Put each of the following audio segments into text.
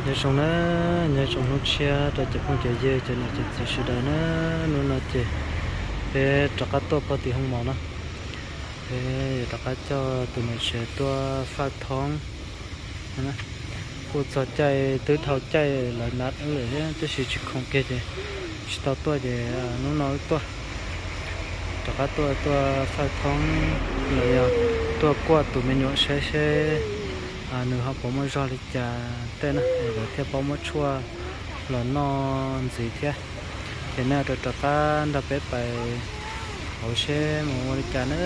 Nyob zoo na, nyob zoo hnub tshiab rau cov phooj cov ywg cov niam cov txiv sawv daws na. Hnub no ces peb rov qab tuaj pog tim hoo mom no, peb yuav rov qab coj tus niam tsev tuaj faj thoob. Kuj txog caij twb dhau caij lawv hnav lawm thiab tab sis tsis khoom kiag ces tsis tau tuaj ces hnub no wb tuaj, rov qab tuaj tuaj faj thoob los yog tuaj kuaj tus me nyuam saib seb nws ho puas muaj zog li cas tej na, lawv thiaj paub muab tshuaj los noj ntxiv thiab. Ces nej rov rov qab nrog peb pais hauv seb mus ua li cas na.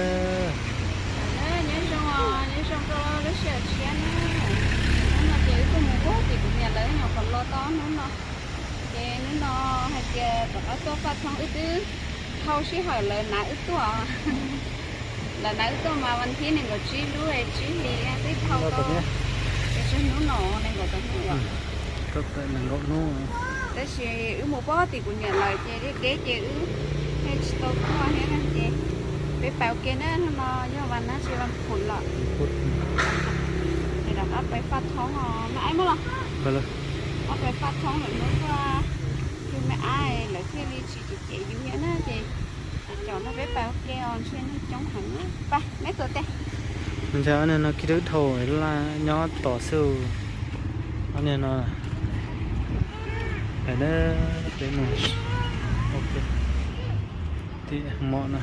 Nyob zoo, nyob zoo rau lub sij hawm tshiab na. Hnub no ces wb tuaj mus ua tim kuv niam lawv nyuam qhuav los tau hnub no. Ces hnub no hais tias rov qab tuaj faj thoob wb twb dhau sij hawm lawv hnav wb tuaj. Lawv hnav wb tuaj mas vas thib nees nkaum tsib lub tsib hlis twb dhau tau. Ces hnub no nees nkaum tau hnub os. Tab sis wb mus pog tim kuv niam lawv ces liaj kev ces wb thiaj tsis tau tuaj thiab ces peb pais ua ke na. Hnub no yog vas nab tsis vas phuv los, ces rov qab pais faj thoob os. Me ab muab los, rov qab pais faj thoob lawm hnub tuaj, yug me ab lawv thiaj li tsis cem cem yus thiab na ces cov no peb pais ua ke os, ntshe neeg coob heev na. Pab neb tuav tes. Ntshe ob niag no kiag twb dhau laj nyob tos xwb. Ob niag no, peb mus, tim mom no,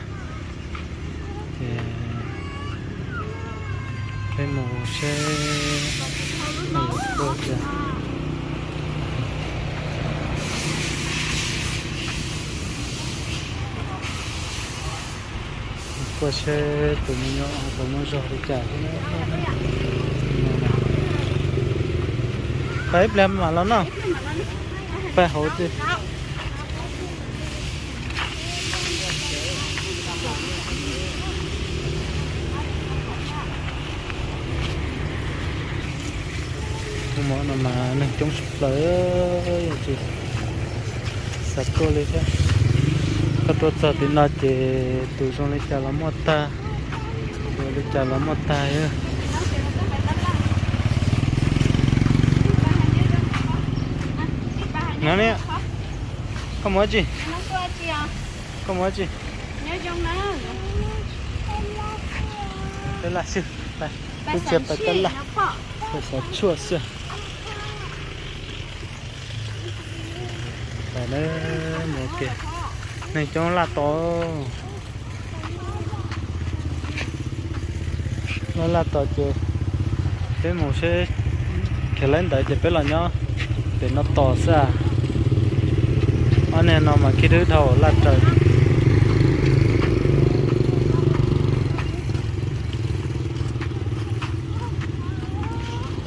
ces peb mus seb, kuaj seb, kuaj seb tus me nyuam puas muaj zog li cas. Pais ib pliag mam los noj, pais hauv ces. Hnub no mas neeg coob tshaj plaws, tsis xav tuaj li thiab. Koj tuaj txog tim no ces tus zoo li cas los muaj tag, tus li cas los muaj tag. No ne, koj mus dab tsi? Koj mus dab tsi? Peb laj xwb, peb tsis pais tab laj, peb xav tshuaj xwb. Pais na, mus ua ke, neeg coob laj tos. Laj laj tos ces peb mus seb, khiav laib ntawd ces peb los nyob pem no tos xwb. Ob niag no mas khib dwb dhau laj raws.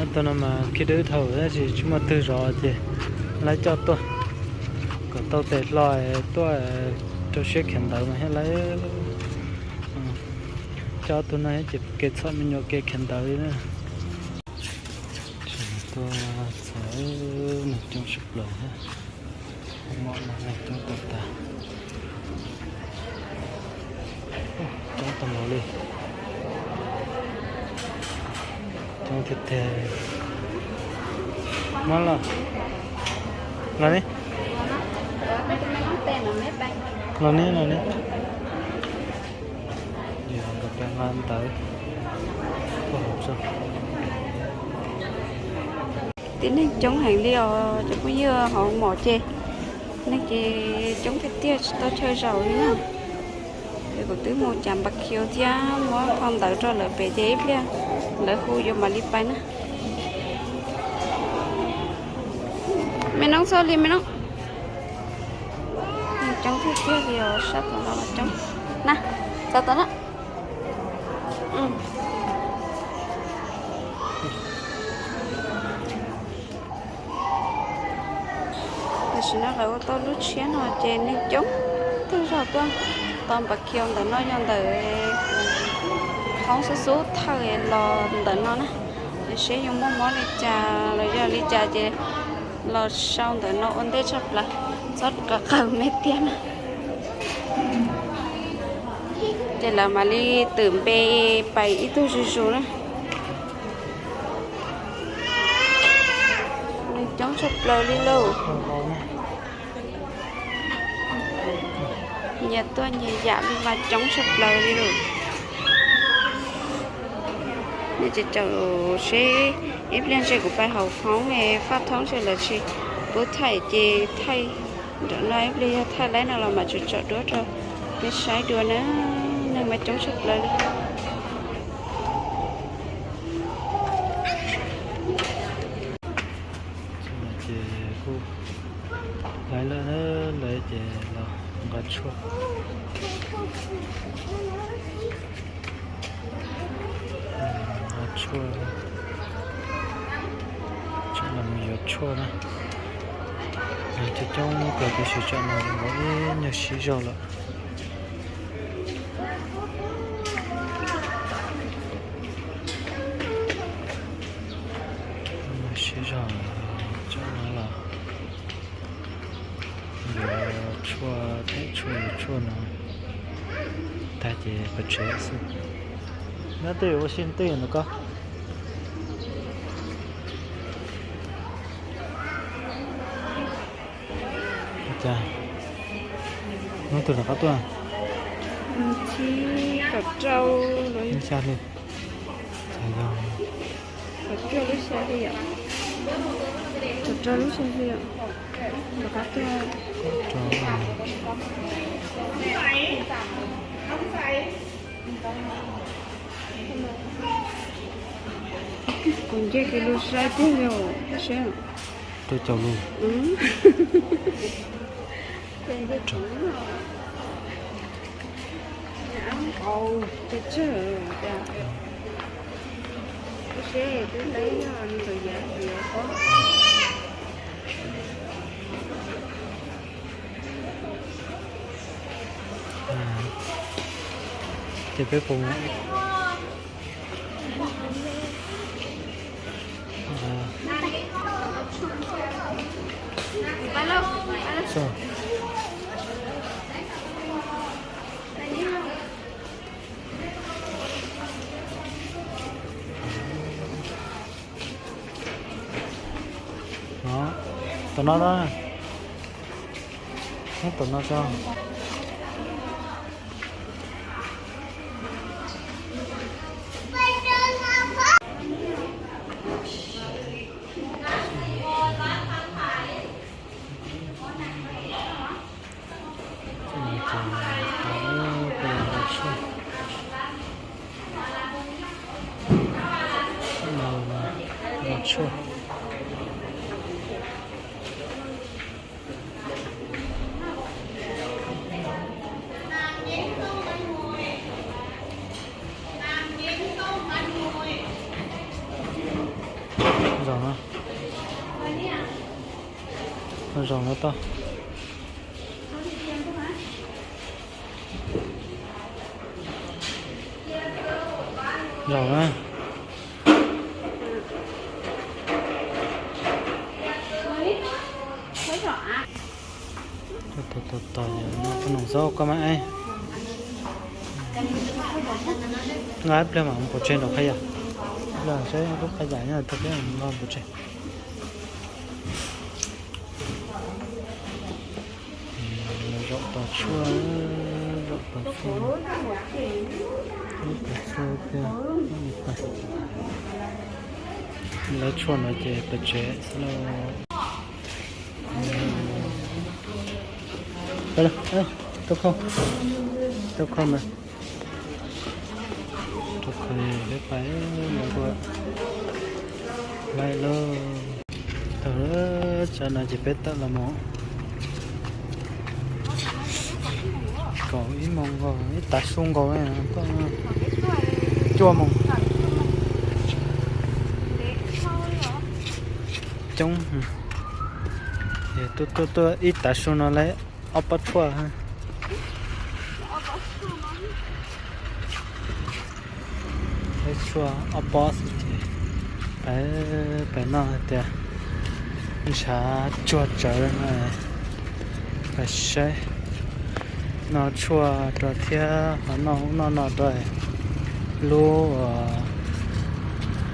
Ob tug no mas khib dwb dhau tab sis tsis muaj twg zov ces lawv coj tuaj kom tau tes hlo tuaj rau siab khiav ntawd mas thiaj lawv. Coj ob tug no ces kev txhom me nyuam kev khiav ntawd li na. Tuaj txog neeg coob sab plaws thiab. Hmo no neeg coob tag tas. Coob tag npaum li. Coob tiag tiag. Muab los, los ni, los ni, los ni. Nkawd pab nqa ntawv. Tib neeg coob heev li os cov phooj ywg, hauv mom ces neeg ces coob tiag tiag tsis tau chaw zaum li na. Ces kuv twb mus cav npas khiu thiab muab phau ntawv rau lawv pem ces ib pliag lawv hu yuav mam li pais na. Me noob txhob li me noob. Neeg coob tiag tiag li os, sab tom no los coob na. Txog tom na. Tam sim no lawv ua tau lub tshiab no ces neeg coob tag zog tuaj. Tau npas khiu ntawm no yog ntawm hoob xub xub thawj los ntawm no na. Ces seb yuav muaj mob li cas los yog li cas ces los sau ntawm no ua ntej tshaj plaws, txhob qawv qawg me tiag na. Ces lawv mam li twm npe pais ib tug zuj zus na. Neeg coob Tshaj plaws li lauj. Nyias tuaj nyias yam li mas coob tshaj plaws li lauj. Nej tseem caum seb ib pliag ntshe kuv pais haus phoob es faj thoob ntshe lawv tsis pub thaij ces thaij nram no, ib pliag yog thaij laib no los mam tsom tsom duab rau nej saib dua na. Neeg mas coob tshaj plaws li. Ces kuj laiv lawm, laiv ces los nqa tshuaj. Nqa tshuaj, tsam no mus yuav tshuaj na. Coob coob kawg, tiam sis tsam no nkaus ib nyuag siv zog lawm. Siv zog, tsam no los yuav tshuaj, them tshuaj, yuav tshuaj no tag ces pais tsev xwb. Nyob twj ywm ua si twj ywm ntawm koj. Cas hnub twg rov qab tuaj? Xya li. Cas yog, kaum cuaj lub xya li yom. Kaum rau lub xya li yom. Rov qab tuaj. Kuv nce kiag lus saib tiag li os, saib. Rau caum lus. Ces peb puas Tom no na. Tom no tso. Tshuaj. Zaum no, zaum no tau. Zaum na. Tos tos tos, no peb noom xaub koj mas. Nqa ib pliag mam mus pov tseg nraum qhov yam. Saib lub qhov yam nyob tag peb mam nqa pov tseg. Zaum tos tshuaj, zaum tos tshuaj. Ib tos tshuaj tiag, ib tos. Lawv tshuaj no ces pes tsev xwb lauj. Rau khau, rau khau na. Rau khau peb pais lawv ua laij lauj. Tau, tsam no ces peb tawm los mus kaum ib moos nkaus, ib tav su nkaus, cuaj moos. Coob, tuaj tuaj tuaj ib tav su no lawv ob pob tshuaj. Lawv tshuaj ob pob xwb ces pais, pais noj hais tias ntshav tsuag tsawv no, pais saib noj tshuaj rau thiab ho noj ub noj no rau lub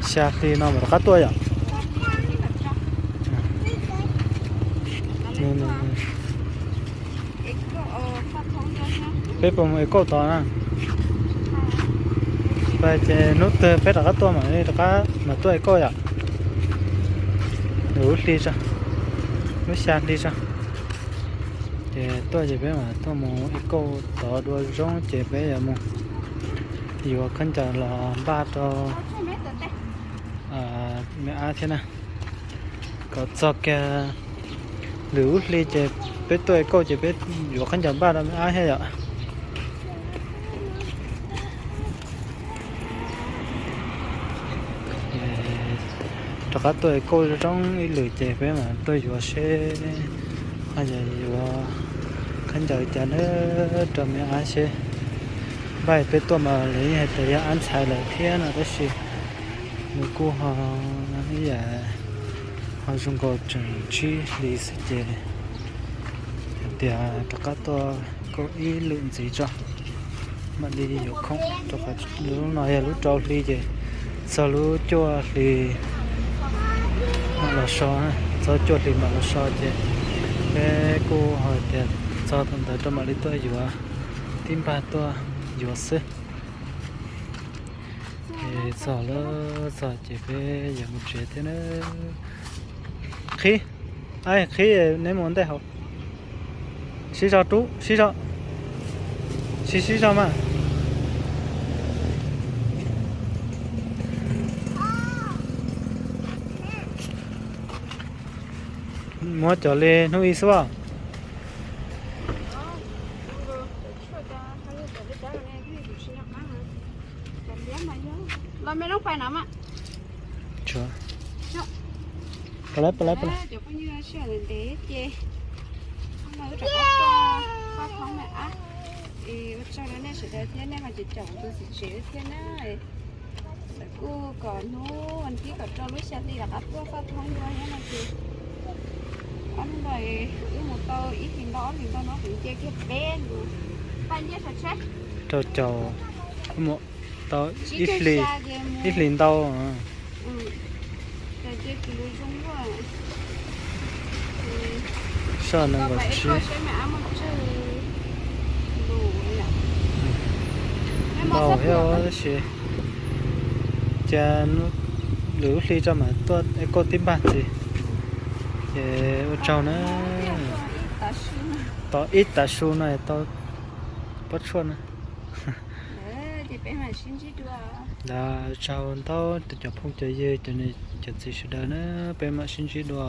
xya hli no mam rov qab tuaj yom. Peb puas mus Ecauj tod na? Ces hnub twg peb rov qab tuaj mam li rov qab mam tuaj Ecauj yom. Lwm lub hli tso, lub xya hli tso. Ces tuaj ces peb mam tuaj mus Ecauj tod dua zoo ces peb yuav mus yuav khaub ncaws los npaj rau me ab thiab na. Kom txog kiag lwm lub hli ces peb tuaj Ecauj ces peb yuav khaub ncaws npaj rau me ab thiab yom. Rov qab tuaj Ecauj zoo ib lwm ces peb mam tuaj yuav seb ho yog yuav khaub ncaws cas na rau me ab seb. Npaj peb tuaj mas lawv yeej hais tias yog ab ntxhais lawm thiab no tab sis nws kuj ho ib yam ho zoo nkaus tseem tsib hlis xwb ces hais tias rov qab tuaj Ecauj ib lwm ntxiv tso mam li yuav khoom rau qhov lub no yog lub rau hli ces txog lub cuaj hli mam los so, txog cuaj hli mam los so ces peb kuj ho tias txog thaum ntawd rau mam li tuaj yuav, tib npag tuaj yuav xwb. Ces txog lawm, txog ces peb yuav mus tsev thiab na. Qhib, qhib neb mus ntej hauv. Sib zog rub, sib zog, sib sib zog mas. Muab cov li hnub ib xwb. Los me lub pais no mas. Cov phooj ywg sij hawm ntev ces no wb rov qab tuaj faj thoob me ab. Es ua tsaug rau nej sawv daws thiab nej ho caum caum tus txiv tsev thiab na. Lawv kuj kom hnub vas thib kom rau lub xya hli rov qab tuaj faj thoob dua thiab no ces ob hnub no wb mus tau ib hlis ntau ob hlis ntau no kuv nce kiag peb lus. Rau caum, wb mus tau ib hlis, ib hlis ntau. Soj nees nkaum tsib. Ntau thiab tab sis cas lwm lub hli tso mas tuaj Ecauj tib npag ntxiv. Ces ua tsaug na. Tau ib tav su no tau pob tshuaj na. Ntawd tsaug ntau rau cov phooj cov ywg, cov niam cov txiv sawv daws na, peb mam sib ntsib dua.